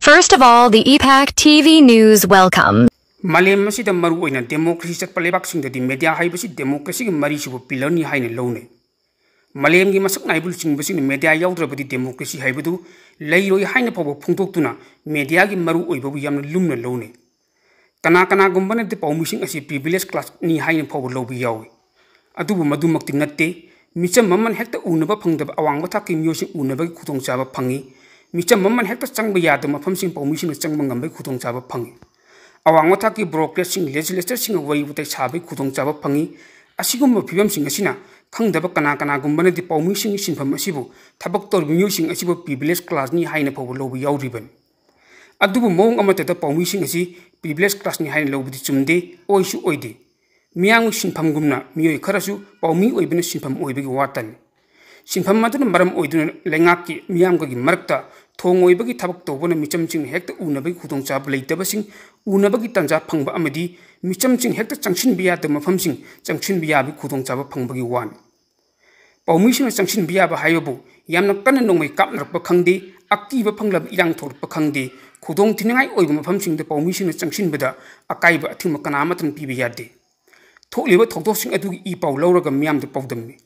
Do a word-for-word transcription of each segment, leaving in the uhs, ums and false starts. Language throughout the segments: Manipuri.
First of all, the E PAC T V News welcome. ꯃꯥꯂꯦꯝ ꯑꯁꯤꯗ ꯃꯔꯨꯑꯣꯏꯅ ꯗꯦꯃꯣꯀ꯭ꯔꯦꯁꯤ ꯆꯠꯄ ꯂꯩꯕꯥꯛꯁꯤꯡꯗꯗꯤ ꯃꯦꯗꯤꯌꯥ ꯍꯥꯏꯕꯁꯤ ꯗꯦꯃꯣꯀ꯭ꯔꯦꯁꯤꯒꯤ ꯃꯔꯤꯁꯨꯕ ꯄꯤꯂꯔꯅꯤ ꯍꯥꯏꯅ ꯂꯧꯅꯩ꯫ ꯃꯥꯂꯦꯝꯒꯤ ꯃꯁꯛ ꯅꯥꯏꯕ ꯂꯨꯆꯤꯡꯕꯁꯤꯡꯅ ꯃꯦꯗꯤꯌꯥ ꯌꯥꯎꯗ꯭ꯔꯕꯗꯤ ꯗꯦꯃꯣꯀ꯭ꯔꯦꯁꯤ ꯍꯥꯏꯕꯗꯨ ꯂꯩꯔꯣꯏ ꯍꯥꯏꯅ ꯐꯥꯎꯕ ꯐꯣꯡꯗꯣꯛꯇꯨꯅ ꯃꯦꯗꯤꯌꯥꯒꯤ ꯃꯔꯨꯑꯣꯏꯕꯕꯨ ꯌꯥꯝꯅ ꯂꯨꯝꯅ ꯂꯧꯅꯩ꯫ ꯀꯅꯥ ꯀꯅꯥꯒꯨꯝꯕꯅꯗꯤ ꯄꯥꯎꯃꯤꯁꯤꯡ ꯑꯁꯤ ꯄ꯭ꯔꯤꯚꯤꯂꯦꯖ ꯀ꯭ꯂꯥꯁꯅꯤ ꯍꯥꯏꯅ ꯐꯥꯎꯕ ꯂꯧꯕ ꯌꯥꯎꯏ꯫ ꯑꯗꯨꯕꯨ ꯃꯗꯨꯃꯛꯇꯤ ꯅꯠꯇꯦ꯫ ꯃꯤꯆꯝ ꯑꯃꯅ ꯍꯦꯛꯇ ꯎꯅꯕ ꯐꯪꯗꯕ ꯑꯋꯥꯡꯕ ꯊꯥꯛꯀꯤ ꯃꯤꯑꯣꯏꯁꯤꯡ ꯎꯅꯕꯒꯤ ꯈꯨꯗꯣꯡꯆꯥꯕ ꯐꯪꯏ꯫ ꯃꯤꯆꯝ ꯑꯃꯅ ꯍꯦꯛꯇ ꯆꯪꯕ ꯌꯥꯗꯕ ꯃꯐꯝꯁꯤꯡ ꯄꯥꯎꯃꯤꯁꯤꯡꯅ ꯆꯪꯕ ꯉꯝꯕꯒꯤ ꯈꯨꯗꯣꯡꯆꯥꯕ ꯐꯪꯏ꯫ ꯑꯋꯥꯡꯕ ꯊꯥꯛꯀꯤ ꯕ꯭ꯌꯨꯔꯣꯀ꯭ꯔꯦꯠꯁꯤꯡ, ꯂꯦꯖꯤꯁꯂꯦꯆꯔꯁꯤꯡꯒ ꯋꯥꯔꯤ ꯋꯥꯇꯥꯏ ꯁꯥꯕꯒꯤ ꯈꯨꯗꯣꯡꯆꯥꯕ ꯐꯪꯏ꯫ ꯑꯁꯤꯒꯨꯝꯕ ꯐꯤꯕꯝꯁꯤꯡ ꯑꯁꯤꯅ ꯈꯪꯗꯕ ꯀꯅꯥ ꯀꯅꯥꯒꯨꯝꯕꯅꯗꯤ ꯄꯥꯎꯃꯤꯁꯤꯡꯒꯤ ꯁꯤꯟꯐꯝ ꯑꯁꯤꯕꯨ ꯊꯕꯛ ꯇꯧꯔꯤꯕ ꯃꯤꯑꯣꯏꯁꯤꯡ ꯑꯁꯤꯕꯨ ꯄ꯭ꯔꯤꯚꯤꯂꯦꯖ ꯀ꯭ꯂꯥꯁꯅꯤ ꯍꯥꯏꯅ ꯐꯥꯎꯕ ꯂꯧꯕ ꯌꯥꯎꯔꯤꯕꯅꯤ꯫ ꯑꯗꯨꯕꯨ ꯃꯑꯣꯡ ꯑꯃꯠꯇꯗ ꯄꯥꯎꯃꯤꯁꯤꯡ ꯑꯁꯤ ꯄ꯭ꯔꯤꯚꯤꯂꯦꯖ ꯀ꯭ꯂꯥꯁꯅꯤ ꯍꯥꯏꯅ ꯂꯧꯕꯗꯤ ꯆꯨꯝꯗꯦ, ꯑꯣꯏꯁꯨ ꯑꯣꯏꯗꯦ꯫ ꯃꯤꯌꯥꯝꯒꯤ ꯁꯤꯟꯐꯝꯒꯨꯝꯅ ꯃꯤꯑꯣꯏ ꯈꯔꯁꯨ ꯄꯥꯎꯃꯤ ꯑꯣꯏꯕꯅ ꯁꯤꯟꯐꯝ ꯑꯣꯏꯕꯒꯤ ꯋꯥꯇꯅꯤ꯫ ꯁꯤꯟꯐꯝ ꯑꯗꯨꯅ ꯃꯔꯝ ꯑꯣꯏꯗꯨꯅ ꯂꯩꯉꯥꯛꯀꯤ ꯃꯤꯌꯥꯝꯒꯒꯤ ꯃꯔꯛꯇ ꯊꯣꯡ ꯑꯣꯏꯕꯒꯤ ꯊꯕꯛ ꯇꯧꯕꯅ ꯃꯤꯆꯝꯁꯤꯡ ꯍꯦꯛꯇ ꯎꯅꯕꯒꯤ ꯈꯨꯗꯣꯡꯆꯥꯕ ꯂꯩꯇꯕꯁꯤꯡ ꯎꯅꯕꯒꯤ ꯇꯥꯟꯖꯥ ꯐꯪꯕ ꯑꯃꯗꯤ ꯃꯤꯆꯝꯁꯤꯡ ꯍꯦꯛꯇ ꯆꯪꯁꯤꯟꯕ ꯌꯥꯗꯕ ꯃꯐꯝꯁꯤꯡ ꯆꯪꯁꯤꯟꯕ ꯌꯥꯕꯒꯤ ꯈꯨꯗꯣꯡꯆꯥꯕ ꯐꯪꯕꯒꯤ ꯋꯥꯅꯤ꯫ ꯄꯥꯎꯃꯤꯁꯤꯡꯅ ꯆꯪꯁꯤꯟꯕ ꯌꯥꯕ ꯍꯥꯏꯕꯕꯨ ꯌꯥꯝꯅ ꯀꯟꯅ ꯅꯣꯡꯃꯩ ꯀꯥꯞꯅꯔꯛꯄ ꯈꯪꯗꯦ, ꯑꯀꯤꯕ ꯐꯪꯂꯕ ꯏꯔꯥꯡ ꯊꯣꯛꯂꯛꯄ ꯈꯪꯗꯦ, ꯈꯨꯗꯣꯡꯊꯤꯅꯤꯡꯉꯥꯏ ꯑꯣꯏꯕ ꯃꯐꯝꯁꯤꯡꯗ ꯄꯥꯎꯃꯤꯁꯤꯡꯅ ꯆꯪꯁꯤꯟꯕꯗ ꯑꯀꯥꯏꯕ ꯑꯊꯤꯡꯕ ꯀꯅꯥ ꯑꯃꯠꯇꯅ ꯄꯤꯕ ꯌꯥꯗꯦ꯫ ꯊꯣꯛꯂꯤꯕ ꯊꯧꯗꯣꯛꯁꯤꯡ ꯑꯗꯨꯒꯤ ꯏ ꯄꯥꯎ ꯂꯧꯔꯒ ꯃꯤꯌꯥꯝꯗ ꯄꯥꯎꯗꯝꯃꯤ꯫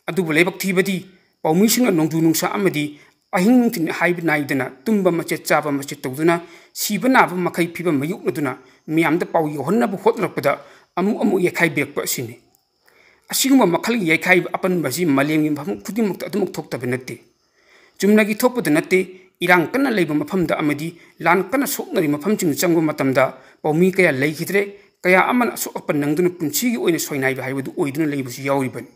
ꯑꯗꯨꯕꯨ ꯂꯥꯏꯕꯛ ꯊꯤꯕꯗꯤ ꯄꯥꯎꯃꯤꯁꯤꯡꯅ ꯅꯣꯡꯖꯨ ꯅꯨꯡꯁꯥ ꯑꯃꯗꯤ ꯑꯍꯤꯡ ꯅꯨꯡꯊꯤꯜ ꯍꯥꯏꯕ ꯅꯥꯏꯗꯅ ꯇꯨꯝꯕ ꯃꯆꯦꯠ ꯆꯥꯕ ꯃꯆꯦꯠ ꯇꯧꯗꯨꯅ ꯁꯤꯕ ꯅꯥꯕ ꯃꯈꯩ ꯐꯤꯕꯝ ꯃꯥꯌꯣꯛꯅꯗꯨꯅ ꯃꯤꯌꯥꯝꯗ ꯄꯥꯎ ꯌꯧꯍꯟꯅꯕ ꯍꯣꯠꯅꯔꯛꯄꯗ ꯑꯃꯨꯛ ꯑꯃꯨꯛ ꯌꯩꯈꯥꯏꯕꯤꯔꯛꯄ ꯑꯁꯤꯅꯤ꯫ ꯑꯁꯤꯒꯨꯝꯕ ꯃꯈꯜꯒꯤ ꯌꯩꯈꯥꯏꯕ ꯑꯄꯟꯕ ꯑꯁꯤ ꯃꯥꯂꯦꯝꯒꯤ ꯃꯐꯝ ꯈꯨꯗꯤꯡꯃꯛꯇ ꯑꯗꯨꯃꯛ ꯊꯣꯛꯇꯕ ꯅꯠꯇꯦ꯫ ꯆꯨꯝꯅꯒꯤ ꯊꯣꯛꯄꯗ ꯅꯠꯇꯦ, ꯏꯔꯥꯡ ꯀꯟꯅ ꯂꯩꯕ ꯃꯐꯝꯗ ꯑꯃꯗꯤ ꯂꯥꯟ ꯀꯟꯅ ꯁꯣꯛꯅꯔꯤꯕ ꯃꯐꯝꯁꯤꯡꯗ ꯆꯪꯕ ꯃꯇꯝꯗ ꯄꯥꯎꯃꯤ ꯀꯌꯥ ꯂꯩꯈꯤꯗ꯭ꯔꯦ, ꯀꯌꯥ ꯑꯃꯅ ꯑꯁꯣꯛ ꯑꯄꯟ ꯅꯪꯗꯨꯅ ꯄꯨꯟꯁꯤꯒꯤ ꯑꯣꯏꯅ ꯁꯣꯏꯅꯥꯏꯕ ꯍꯥꯏꯕꯗꯨ ꯑꯣꯏꯗꯨꯅ ꯂꯩꯕꯁꯨ ꯌꯥꯎꯔꯤꯕꯅꯤ꯫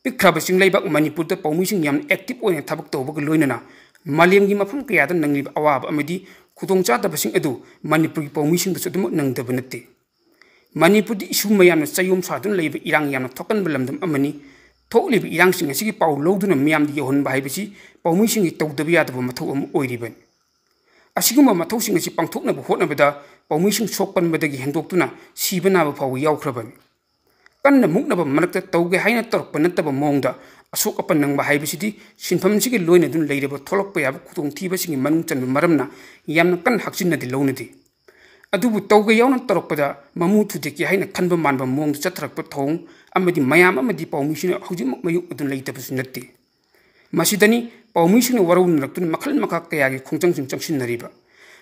ꯄꯤꯛꯈ꯭ꯔꯕ ꯆꯤꯡꯂꯩꯕꯥꯛ ꯃꯅꯤꯄꯨꯔꯗ ꯄꯥꯎꯃꯤꯁꯤꯡ ꯌꯥꯝꯅ ꯑꯦꯛꯇꯤꯚ ꯑꯣꯏꯅ ꯊꯕꯛ ꯇꯧꯕꯒ ꯂꯣꯏꯅꯅ ꯃꯥꯂꯦꯝꯒꯤ ꯃꯐꯝ ꯀꯌꯥꯗ ꯅꯪꯂꯤꯕ ꯑꯋꯥꯕ ꯑꯃꯗꯤ ꯈꯨꯗꯣꯡꯆꯥꯗꯕꯁꯤꯡ ꯑꯗꯨ ꯃꯅꯤꯄꯨꯔꯒꯤ ꯄꯥꯎꯃꯤꯁꯤꯡꯗꯁꯨ ꯑꯗꯨꯃꯛ ꯅꯪꯗꯕ ꯅꯠꯇꯦ꯫ ꯃꯅꯤꯄꯨꯔꯗꯤ ꯏꯁꯨ ꯃꯌꯥꯝꯅ ꯆꯌꯣꯝ ꯁꯥꯗꯨꯅ ꯂꯩꯕ ꯏꯔꯥꯡ ꯌꯥꯝꯅ ꯊꯣꯛꯀꯟꯕ ꯂꯝꯗꯝ ꯑꯃꯅꯤ꯫ ꯊꯣꯛꯂꯤꯕ ꯏꯔꯥꯡꯁꯤꯡ ꯑꯁꯤꯒꯤ ꯄꯥꯎ ꯂꯧꯗꯨꯅ ꯃꯤꯌꯥꯝꯗ ꯌꯧꯍꯟꯕ ꯍꯥꯏꯕꯁꯤ ꯄꯥꯎꯃꯤꯁꯤꯡꯒꯤ ꯇꯧꯗꯕ ꯌꯥꯗꯕ ꯃꯊꯧ ꯑꯃ ꯑꯣꯏꯔꯤꯕꯅꯤ꯫ ꯑꯁꯤꯒꯨꯝꯕ ꯃꯊꯧꯁꯤꯡ ꯑꯁꯤ ꯄꯥꯡꯊꯣꯛꯅꯕ ꯍꯣꯠꯅꯕꯗ ꯄꯥꯎꯃꯤꯁꯤꯡ ꯁꯣꯛꯄꯟꯕꯗꯒꯤ ꯍꯦꯟꯗꯣꯛꯇꯨꯅ ꯁꯤꯕ ꯅꯥꯕ ꯐꯥꯎꯕ ꯌꯥꯎꯈ꯭ꯔꯕꯅꯤ꯫ ꯀꯟꯅ ꯃꯨꯛꯅꯕ ꯃꯔꯛꯇ ꯇꯧꯒꯦ ꯍꯥꯏꯅ ꯇꯧꯔꯛꯄ ꯅꯠꯇꯕ ꯃꯑꯣꯡꯗ ꯑꯁꯣꯛ ꯑꯄꯟ ꯅꯪꯕ ꯍꯥꯏꯕꯁꯤꯗꯤ ꯁꯤꯟꯐꯝꯁꯤꯒ ꯂꯣꯏꯅꯗꯨꯅ ꯂꯩꯔꯕ ꯊꯣꯛꯂꯛꯄ ꯌꯥꯕ ꯈꯨꯗꯣꯡꯊꯤꯕꯁꯤꯡꯒꯤ ꯃꯅꯨꯡ ꯆꯟꯕ ꯃꯔꯝꯅ ꯌꯥꯝꯅ ꯀꯟꯅ ꯍꯛꯆꯤꯟꯅꯗꯤ ꯂꯧꯅꯗꯦ꯫ ꯑꯗꯨꯕꯨ ꯇꯧꯒꯦ ꯌꯥꯎꯅ ꯇꯧꯔꯛꯄꯗ ꯃꯃꯨ ꯊꯨꯗꯦꯛꯀꯦ ꯍꯥꯏꯅ ꯈꯟꯕ ꯃꯥꯟꯕ ꯃꯑꯣꯡꯗ ꯆꯠꯊꯔꯛꯄ ꯊꯧꯑꯣꯡ ꯑꯃꯗꯤ ꯃꯌꯥꯝ ꯑꯃꯗꯤ ꯄꯥꯎꯃꯤꯁꯤꯡꯅ ꯍꯧꯖꯤꯛꯃꯛ ꯃꯥꯌꯣꯛꯅꯗꯨꯅ ꯂꯩꯇꯕꯁꯨ ꯅꯠꯇꯦ꯫ ꯃꯁꯤꯗꯅꯤ ꯄꯥꯎꯃꯤꯁꯤꯡꯅ ꯋꯥꯔꯧꯅꯔꯛꯇꯨꯅ ꯃꯈꯜ ꯃꯈꯥ ꯀꯌꯥꯒꯤ ꯈꯣꯡꯖꯪꯁꯤꯡ ꯆꯪꯁꯤꯟꯅꯔꯤꯕ꯫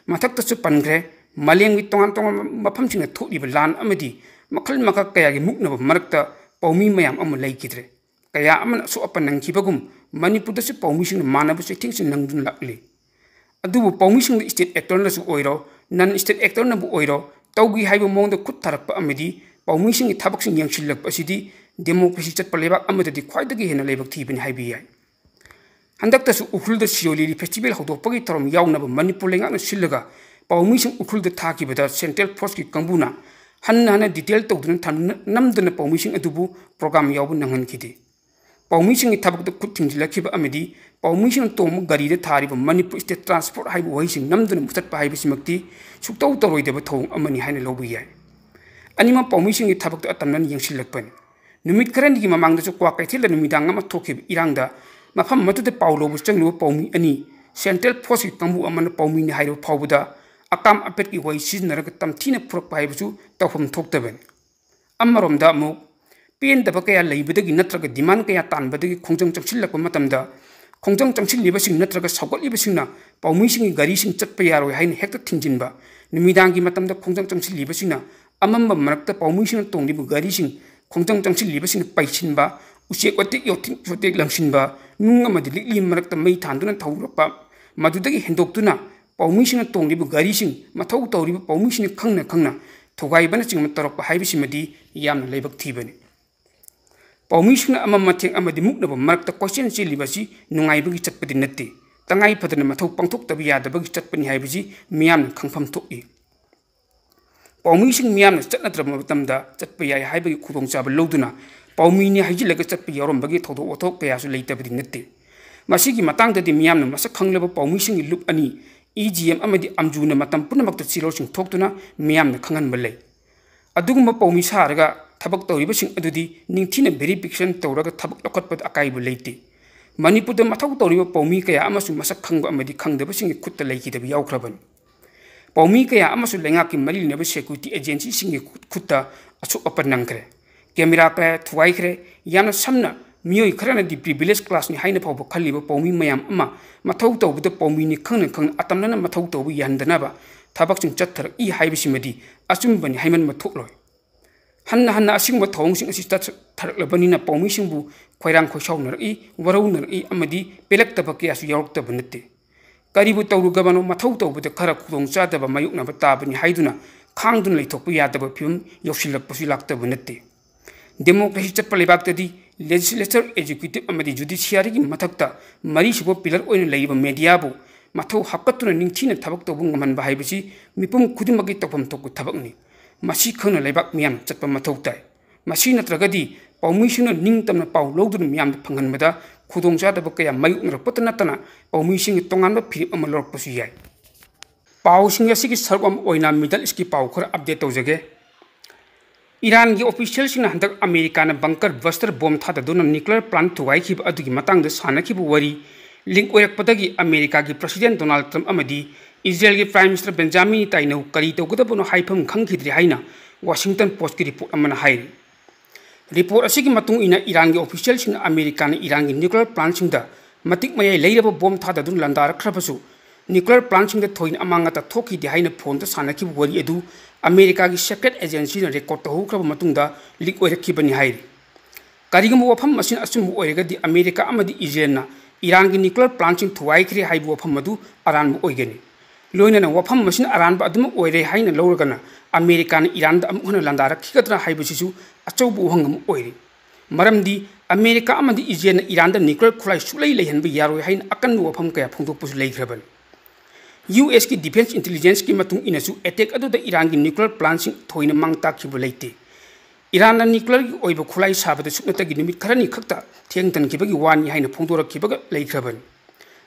ꯃꯊꯛꯇꯁꯨ ꯄꯟꯈ꯭ꯔꯦ, ꯃꯥꯂꯦꯝꯒꯤ ꯇꯣꯉꯥꯟ ꯇꯣꯉꯥꯟꯕ ꯃꯐꯝꯁꯤꯡꯗ ꯊꯣꯛꯂꯤꯕ ꯂꯥꯟ ꯑꯃꯗꯤ ꯃꯈꯜ ꯃꯈꯥ ꯀꯌꯥꯒꯤ ꯃꯨꯛꯅꯕ ꯃꯔꯛꯇ ꯄꯥꯎꯃꯤ ꯃꯌꯥꯝ ꯑꯃ ꯂꯩꯈꯤꯗ꯭ꯔꯦ꯫ ꯀꯌꯥ ꯑꯃꯅ ꯑꯁꯣꯛ ꯑꯄꯟ ꯅꯪꯈꯤꯕꯒꯨꯝ ꯃꯅꯤꯄꯨꯔꯗꯁꯨ ꯄꯥꯎꯃꯤꯁꯤꯡꯅ ꯃꯥꯟꯅꯕ ꯆꯩꯊꯦꯡꯁꯤꯡ ꯅꯪꯗꯨꯅ ꯂꯥꯛꯂꯤ꯫ ꯑꯗꯨꯕꯨ ꯄꯥꯎꯃꯤꯁꯤꯡꯗ state actorꯅꯁꯨ ꯑꯣꯏꯔꯣ, non state actorꯅꯕꯨ ꯑꯣꯏꯔꯣ, ꯇꯧꯒꯦ ꯍꯥꯏꯕ ꯃꯑꯣꯡꯗ ꯈꯨꯠ ꯊꯥꯔꯛꯄ ꯑꯃꯗꯤ ꯄꯥꯎꯃꯤꯁꯤꯡꯒꯤ ꯊꯕꯛꯁꯤꯡ ꯌꯦꯡꯁꯤꯜꯂꯛꯄ ꯑꯁꯤꯗꯤ democracy ꯆꯠꯄ ꯂꯩꯕꯥꯛ ꯑꯃꯗꯗꯤ ꯈ꯭ꯋꯥꯏꯗꯒꯤ ꯍꯦꯟꯅ ꯂꯥꯏꯕꯛ ꯊꯤꯕꯅꯤ ꯍꯥꯏꯕ ꯌꯥꯏ꯫ ꯍꯟꯗꯛꯇꯁꯨ ꯎꯈ꯭ꯔꯨꯜꯗ ꯁꯤꯔꯣꯏ ꯂꯤꯂꯤ festival ꯍꯧꯗꯣꯛꯄꯒꯤ ꯊꯧꯔꯝ ꯌꯥꯎꯅꯕ ꯃꯅꯤꯄꯨꯔ ꯂꯩꯉꯥꯛꯅ ꯁꯤꯜꯂꯒ ꯄꯥꯎꯃꯤꯁꯤꯡ ꯎꯈ꯭ꯔꯨꯜꯗ ꯊꯥꯈꯤꯕꯗ central forceꯀꯤ ꯀꯥꯡꯕꯨꯅ ꯍꯟꯅ ꯍꯟꯅ detail ꯇꯧꯗꯨꯅ ꯊꯝ-, ꯅꯝꯗꯅ ꯄꯥꯎꯃꯤꯁꯤꯡ ꯑꯗꯨꯕꯨ program ꯌꯥꯎꯕ ꯅꯪꯍꯟꯈꯤꯗꯦ꯫ ꯄꯥꯎꯃꯤꯁꯤꯡꯒꯤ ꯊꯕꯛꯇ ꯈꯨꯠ ꯊꯤꯡꯖꯤꯜꯂꯛꯈꯤꯕ ꯑꯃꯗꯤ ꯄꯥꯎꯃꯤꯁꯤꯡꯅ ꯇꯣꯡꯕ ꯒꯥꯔꯤꯗ ꯊꯥꯔꯤꯕ ꯃꯅꯤꯄꯨꯔ state transport ꯍꯥꯏꯕ ꯋꯥꯍꯩꯁꯤꯡ ꯅꯝꯗꯨꯅ ꯃꯨꯊꯠꯄ ꯍꯥꯏꯕꯁꯤꯃꯛꯇꯤ ꯁꯨꯛꯇꯧ ꯇꯧꯔꯣꯏꯗꯕ ꯊꯧꯑꯣꯡ ꯑꯃꯅꯤ ꯍꯥꯏꯅ ꯂꯧꯕ ꯌꯥꯏ꯫ ꯑꯅꯤꯃꯛ ꯄꯥꯎꯃꯤꯁꯤꯡꯒꯤ ꯊꯕꯛꯇ ꯑꯇꯝꯅꯅ ꯌꯦꯡꯁꯤꯜꯂꯛꯄꯅꯤ꯫ ꯅꯨꯃꯤꯠ ꯈꯔꯅꯤꯒꯤ ꯃꯃꯥꯡꯗꯁꯨ ꯀ꯭ꯋꯥꯀꯩꯊꯦꯜꯗ ꯅꯨꯃꯤꯗꯥꯡ ꯑꯃ ꯊꯣꯛꯈꯤꯕ ꯏꯔꯥꯡꯗ ꯃꯐꯝ ꯑꯃꯗꯨꯗ ꯄꯥꯎ ꯂꯧꯕ ꯆꯪꯂꯨꯕ ꯄꯥꯎꯃꯤ ꯑꯅꯤ central forceꯀꯤ ꯀꯥꯡꯕꯨ ꯑꯃꯅ ꯄꯥꯎꯃꯤꯅꯤ ꯍꯥꯏꯔꯕ ꯐꯥꯎꯕꯗ ꯑꯀꯥꯝ ꯑꯄꯦꯠꯀꯤ ꯋꯥꯍꯩ ꯁꯤꯖꯤꯟꯅꯔꯒ ꯇꯝꯊꯤꯅ ꯐꯨꯔꯛꯄ ꯍꯥꯏꯕꯁꯨ ꯇꯧꯐꯝ ꯊꯣꯛꯇꯕꯅꯤ꯫ ꯑꯃꯔꯣꯝꯗ ꯑꯃꯨꯛ ꯄꯦꯟꯗꯕ ꯀꯌꯥ ꯂꯩꯕꯗꯒꯤ ꯅꯠꯇ꯭ꯔꯒ demand ꯀꯌꯥ ꯇꯥꯟꯕꯗꯒꯤ ꯈꯣꯡꯖꯪ ꯆꯪꯁꯤꯜꯂꯛꯄ ꯃꯇꯝꯗ ꯈꯣꯡꯖꯪ ꯆꯪꯁꯤꯜꯂꯤꯕꯁꯤꯡ ꯅꯠꯇ꯭ꯔꯒ ꯁꯧꯒꯠꯂꯤꯕꯁꯤꯡꯅ ꯄꯥꯎꯃꯤꯁꯤꯡꯒꯤ ꯒꯥꯔꯤꯁꯤꯡ ꯆꯠꯄ ꯌꯥꯔꯣꯏ ꯍꯥꯏꯅ ꯍꯦꯛꯇ ꯊꯤꯡꯖꯤꯟꯕ, ꯅꯨꯃꯤꯗꯥꯡꯒꯤ ꯃꯇꯝꯗ ꯈꯣꯡꯖꯪ ꯆꯪꯁꯤꯜꯂꯤꯕꯁꯤꯡꯅ ꯑꯃꯝꯕ ꯃꯔꯛꯇ ꯄꯥꯎꯃꯤꯁꯤꯡꯅ ꯇꯣꯡꯂꯤꯕ ꯒꯥꯔꯤꯁꯤꯡ ꯈꯣꯡꯖꯪ ꯆꯪꯁꯤꯜꯂꯤꯕꯁꯤꯡꯅ ꯄꯩꯁꯤꯟꯕ, ꯎꯆꯦꯛ ꯋꯥꯇꯦꯛ ꯌꯣꯠꯊꯦꯛ ꯆꯣꯠꯊꯦꯛ ꯂꯪꯁꯤꯟꯕ, ꯅꯨꯡ ꯑꯃꯗꯤ ꯂꯤꯛꯂꯤ ꯃꯔꯛꯇ ꯃꯩ ꯊꯥꯟꯗꯨꯅ ꯊꯧꯔꯛꯄ, ꯃꯗꯨꯗꯒꯤ ꯍꯦꯟꯗꯣꯛꯇꯨꯅ ꯄꯥꯎꯃꯤꯁꯤꯡꯅ ꯇꯣꯡꯂꯤꯕ ꯒꯥꯔꯤꯁꯤꯡ ꯃꯊꯧ ꯇꯧꯔꯤꯕ ꯄꯥꯎꯃꯤꯁꯤꯡꯅ ꯈꯪꯅ ꯈꯪꯅ ꯊꯨꯒꯥꯏꯕꯅꯆꯤꯡꯕ ꯇꯧꯔꯛꯄ ꯍꯥꯏꯕꯁꯤꯃꯗꯤ ꯌꯥꯝꯅ ꯂꯥꯏꯕꯛ ꯊꯤꯕꯅꯤ꯫ ꯄꯥꯎꯃꯤꯁꯤꯡꯅ ꯑꯃꯝ ꯑꯊꯦꯡ ꯑꯃꯗꯤ ꯃꯨꯛꯅꯕ ꯃꯔꯛꯇ ꯀꯣꯏꯆꯦꯟ ꯆꯦꯜꯂꯤꯕ ꯑꯁꯤ ꯅꯨꯡꯉꯥꯏꯕꯒꯤ ꯆꯠꯄꯗꯤ ꯅꯠꯇꯦ, ꯇꯉꯥꯏ ꯐꯗꯅ ꯃꯊꯧ ꯄꯥꯡꯊꯣꯛꯇꯕ ꯌꯥꯗꯕꯒꯤ ꯆꯠꯄꯅꯤ ꯍꯥꯏꯕꯁꯤ ꯃꯤꯌꯥꯝꯅ ꯈꯪꯐꯝ ꯊꯣꯛꯏ꯫ ꯄꯥꯎꯃꯤꯁꯤꯡ ꯃꯤꯌꯥꯝꯅ ꯆꯠꯅꯗ꯭ꯔꯕ ꯃꯇꯝꯗ ꯆꯠꯄ ꯌꯥꯏ ꯍꯥꯏꯕꯒꯤ ꯈꯨꯗꯣꯡꯆꯥꯕ ꯂꯧꯗꯨꯅ ꯄꯥꯎꯃꯤꯅꯤ ꯍꯥꯏꯖꯤꯜꯂꯒ ꯆꯠꯄ ꯌꯥꯎꯔꯝꯕꯒꯤ ꯊꯧꯗꯣꯛ ꯋꯥꯊꯣꯛ ꯀꯌꯥꯁꯨ ꯂꯩꯇꯕꯗꯤ ꯅꯠꯇꯦ꯫ ꯃꯁꯤꯒꯤ ꯃꯇꯥꯡꯗꯗꯤ ꯃꯤꯌꯥꯝꯅ ꯃꯁꯛ ꯈꯪꯂꯕ ꯄꯥꯎꯃꯤꯁꯤꯡꯒꯤ ꯂꯨꯞ ꯑꯅꯤ, ꯏ ꯖꯤ ꯑꯦꯝ ꯑꯃꯗꯤ ꯑꯝꯖꯨꯅ ꯃꯇꯝ ꯄꯨꯝꯅꯃꯛꯇ ꯆꯦꯔꯣꯜꯁꯤꯡ ꯊꯣꯛꯇꯨꯅ ꯃꯤꯌꯥꯝꯅ ꯈꯪꯍꯟꯕ ꯂꯩ꯫ ꯑꯗꯨꯒꯨꯝꯕ ꯄꯥꯎꯃꯤ ꯁꯥꯔꯒ ꯊꯕꯛ ꯇꯧꯔꯤꯕꯁꯤꯡ ꯑꯗꯨꯗꯤ ꯅꯤꯡꯊꯤꯅ verification ꯇꯧꯔꯒ ꯊꯕꯛ ꯂꯧꯈꯠꯄꯗ ꯑꯀꯥꯏꯕ ꯂꯩꯇꯦ꯫ ꯃꯅꯤꯄꯨꯔꯗ ꯃꯊꯧ ꯇꯧꯔꯤꯕ ꯄꯥꯎꯃꯤ ꯀꯌꯥ ꯑꯃꯁꯨ ꯃꯁꯛ ꯈꯪꯕ ꯑꯃꯗꯤ ꯈꯪꯗꯕꯁꯤꯡꯒꯤ ꯈꯨꯠꯇ ꯂꯩꯈꯤꯗꯕ ꯌꯥꯎꯈ꯭ꯔꯕꯅꯤ꯫ ꯄꯥꯎꯃꯤ ꯀꯌꯥ ꯑꯃꯁꯨ ꯂꯩꯉꯥꯛꯀꯤ ꯃꯔꯤ ꯂꯩꯅꯕ security agencyꯁꯤꯡꯒꯤ ꯈꯨꯠꯇ ꯑꯁꯣꯛ ꯑꯄꯟ ꯅꯪꯈ꯭ꯔꯦ꯫ Camera ꯀꯌꯥ ꯊꯨꯒꯥꯏꯈ꯭ꯔꯦ꯫ ꯌꯥꯝꯅ ꯁꯝꯅ, ꯃꯤꯑꯣꯏ ꯈꯔꯅꯗꯤ privilege classꯅꯤ ꯍꯥꯏꯅ ꯐꯥꯎꯕ ꯈꯜꯂꯤꯕ ꯄꯥꯎꯃꯤ ꯃꯌꯥꯝ ꯑꯃ ꯃꯊꯧ ꯇꯧꯕꯗ ꯄꯥꯎꯃꯤꯅꯤ ꯈꯪꯅ ꯈꯪꯅ ꯑꯇꯝꯅꯅ ꯃꯊꯧ ꯇꯧꯕ ꯌꯥꯍꯟꯗꯅꯕ ꯊꯕꯛꯁꯤꯡ ꯆꯠꯊꯔꯛꯏ ꯍꯥꯏꯕꯁꯤꯃꯗꯤ ꯑꯆꯨꯝꯕꯅꯤ ꯍꯥꯏꯃꯟꯕ ꯊꯣꯛꯂꯣꯏ꯫ ꯍꯟꯅ ꯍꯟꯅ ꯑꯁꯤꯒꯨꯝꯕ ꯊꯧꯑꯣꯡꯁꯤꯡ ꯑꯁꯤ ꯆꯠꯊꯔꯛꯂꯕꯅꯤꯅ ꯄꯥꯎꯃꯤꯁꯤꯡꯕꯨ ꯈꯣꯏꯔꯥꯡ ꯈꯣꯏꯁꯥꯎꯅꯔꯛꯏ, ꯋꯥꯔꯧꯅꯔꯛꯏ ꯑꯃꯗꯤ ꯄꯦꯜꯂꯛꯇꯕ ꯀꯌꯥꯁꯨ ꯌꯥꯎꯔꯛꯇꯕ ꯅꯠꯇꯦ꯫ ꯀꯔꯤꯕꯨ ꯇꯧꯔꯨꯒꯕꯅꯣ, ꯃꯊꯧ ꯇꯧꯕꯗ ꯈꯔ ꯈꯨꯗꯣꯡꯆꯥꯗꯕ ꯃꯥꯌꯣꯛꯅꯕ ꯇꯥꯕꯅꯤ ꯍꯥꯏꯗꯨꯅ ꯈꯥꯡꯗꯨꯅ ꯂꯩꯊꯣꯛꯄ ꯌꯥꯗꯕ ꯐꯤꯕꯝ ꯌꯧꯁꯤꯜꯂꯛꯄꯁꯨ ꯂꯥꯛꯇꯕ ꯅꯠꯇꯦ꯫ Democracy ꯆꯠꯄ ꯂꯩꯕꯥꯛꯇꯗꯤ legislature, executive ꯑꯃꯗꯤ judiciaryꯒꯤ ꯃꯊꯛꯇ ꯃꯔꯤꯁꯨꯕ pillar ꯑꯣꯏꯅ ꯂꯩꯔꯤꯕ mediaꯕꯨ ꯃꯊꯧ ꯍꯥꯞꯀꯠꯇꯨꯅ ꯅꯤꯡꯊꯤꯅ ꯊꯕꯛ ꯇꯧꯕ ꯉꯝꯍꯟꯕ ꯍꯥꯏꯕꯁꯤ ꯃꯤꯄꯨꯝ ꯈꯨꯗꯤꯡꯃꯛꯀꯤ ꯇꯧꯐꯝ ꯊꯣꯛꯄ ꯊꯕꯛꯅꯤ꯫ ꯃꯁꯤ ꯈꯪꯅ ꯂꯩꯕꯥꯛ ꯃꯤꯌꯥꯝꯅ ꯆꯠꯄ ꯃꯊꯧ ꯇꯥꯏ꯫ ꯃꯁꯤ ꯅꯠꯇ꯭ꯔꯒꯗꯤ ꯄꯥꯎꯃꯤꯁꯤꯡꯅ ꯅꯤꯡꯇꯝꯅ ꯄꯥꯎ ꯂꯧꯗꯨꯅ ꯃꯤꯌꯥꯝꯗ ꯐꯪꯍꯟꯕꯗ ꯈꯨꯗꯣꯡꯆꯥꯗꯕ ꯀꯌꯥ ꯃꯥꯌꯣꯛꯅꯔꯛꯄꯇ ꯅꯠꯇꯅ ꯄꯥꯎꯃꯤꯁꯤꯡꯒꯤ ꯇꯣꯉꯥꯟꯕ ꯐꯤꯔꯦꯞ ꯑꯃ ꯂꯧꯔꯛꯄꯁꯨ ꯌꯥꯏ꯫ ꯄꯥꯎꯁꯤꯡ ꯑꯁꯤꯒꯤ ꯁꯔꯨꯛ ꯑꯃ ꯑꯣꯏꯅ Middle Eastꯀꯤ ꯄꯥꯎ ꯈꯔ update ꯇꯧꯖꯒꯦ꯫ ꯏꯔꯥꯟꯒꯤ officialꯁꯤꯡꯅ ꯍꯟꯗꯛ ꯑꯃꯦꯔꯤꯀꯥꯅ bunker buster bomb ꯊꯥꯗꯗꯨꯅ nuclear plant ꯊꯨꯒꯥꯏꯈꯤꯕ ꯑꯗꯨꯒꯤ ꯃꯇꯥꯡꯗ ꯁꯥꯟꯅꯈꯤꯕ ꯋꯥꯔꯤ leak ꯑꯣꯏꯔꯛꯄꯗꯒꯤ ꯑꯃꯦꯔꯤꯀꯥꯒꯤ President Donald Trump ꯑꯃꯗꯤ ꯏꯖꯔꯦꯜꯒꯤ Prime Minister Benjamin Netanyahu ꯀꯔꯤ ꯇꯧꯒꯗꯕꯅꯣ ꯍꯥꯏꯐꯝ ꯈꯪꯈꯤꯗ꯭ꯔꯦ ꯍꯥꯏꯅ Washington Postꯀꯤ report ꯑꯃꯅ ꯍꯥꯏꯔꯤ꯫ Report ꯑꯁꯤꯒꯤ ꯃꯇꯨꯡ ꯏꯟꯅ ꯏꯔꯥꯟꯒꯤ officialꯁꯤꯡꯅ ꯑꯃꯦꯔꯤꯀꯥꯅ ꯏꯔꯥꯟꯒꯤ nuclear plantꯁꯤꯡꯗ ꯃꯇꯤꯛ ꯃꯌꯥꯏ ꯂꯩꯔꯕ bomb ꯊꯥꯗꯗꯨꯅ ꯂꯥꯟꯗꯥꯔꯛꯈ꯭ꯔꯕꯁꯨ nuclear plantꯁꯤꯡꯗ ꯊꯣꯏꯅ ꯑꯃꯥꯡ ꯑꯇꯥ ꯊꯣꯛꯈꯤꯗꯦ ꯍꯥꯏꯅ phoneꯗ ꯁꯥꯟꯅꯈꯤꯕ ꯋꯥꯔꯤ ꯑꯗꯨ ꯑꯃꯦꯔꯤꯀꯥꯒꯤ separate agencyꯅ record ꯇꯧꯍꯧꯈ꯭ꯔꯕ ꯃꯇꯨꯡꯗ leak ꯑꯣꯏꯔꯛꯈꯤꯕꯅꯤ ꯍꯥꯏꯔꯤ꯫ ꯀꯔꯤꯒꯨꯝꯕ ꯋꯥꯐꯝ ꯑꯁꯤꯅ ꯑꯆꯨꯝꯕ ꯑꯣꯏꯔꯒꯗꯤ ꯑꯃꯦꯔꯤꯀꯥ ꯑꯃꯗꯤ ꯏꯖꯔꯦꯜꯅ ꯏꯔꯥꯟꯒꯤ nuclear plantꯁꯤꯡ ꯊꯨꯒꯥꯏꯈ꯭ꯔꯦ ꯍꯥꯏꯕ ꯋꯥꯐꯝ ꯑꯗꯨ ꯑꯔꯥꯟꯕ ꯑꯣꯏꯒꯅꯤ꯫ ꯂꯣꯏꯅꯅ ꯋꯥꯐꯝ ꯑꯁꯤꯅ ꯑꯔꯥꯟꯕ ꯑꯗꯨꯃꯛ ꯑꯣꯏꯔꯦ ꯍꯥꯏꯅ ꯂꯧꯔꯒꯅ ꯑꯃꯦꯔꯤꯀꯥꯅ ꯏꯔꯥꯟꯗ ꯑꯃꯨꯛ ꯍꯟꯅ ꯂꯥꯟꯗꯥꯔꯛꯈꯤꯒꯗ꯭ꯔꯥ ꯍꯥꯏꯕꯁꯤꯁꯨ ꯑꯆꯧꯕ ꯋꯥꯍꯪ ꯑꯃ ꯑꯣꯏꯔꯤ꯫ ꯃꯔꯝꯗꯤ ꯑꯃꯦꯔꯤꯀꯥ ꯑꯃꯗꯤ ꯏꯖꯔꯦꯜꯅ ꯏꯔꯥꯟꯗ nuclear ꯈꯨꯠꯂꯥꯏ ꯁꯨꯛꯂꯩ ꯂꯩꯍꯟꯕ ꯌꯥꯔꯣꯏ ꯍꯥꯏꯅ ꯑꯀꯟꯕ ꯋꯥꯐꯝ ꯀꯌꯥ ꯐꯣꯡꯗꯣꯛꯄꯁꯨ ꯂꯩꯈ꯭ꯔꯕꯅꯤ꯫ USꯀꯤ defence intelligenceꯀꯤ ꯃꯇꯨꯡ ꯏꯟꯅꯁꯨ attack ꯑꯗꯨꯗ ꯏꯔꯥꯟꯒꯤ nuclear plantꯁꯤꯡ ꯊꯣꯏꯅ ꯃꯥꯡ ꯇꯥꯛꯈꯤꯕ ꯂꯩꯇꯦ꯫ ꯏꯔꯥꯟꯅ nuclearꯒꯤ ꯑꯣꯏꯕ ꯈꯨꯠꯂꯥꯏ ꯁꯥꯕꯗ ꯁꯨꯞꯅꯇꯒꯤ ꯅꯨꯃꯤꯠ ꯈꯔꯅꯤ ꯈꯛꯇ ꯊꯦꯡꯊꯟꯈꯤꯕꯒꯤ ꯋꯥꯅꯤ ꯍꯥꯏꯅ ꯐꯣꯡꯗꯣꯔꯛꯈꯤꯕꯒ ꯂꯩꯈ꯭ꯔꯕꯅꯤ꯫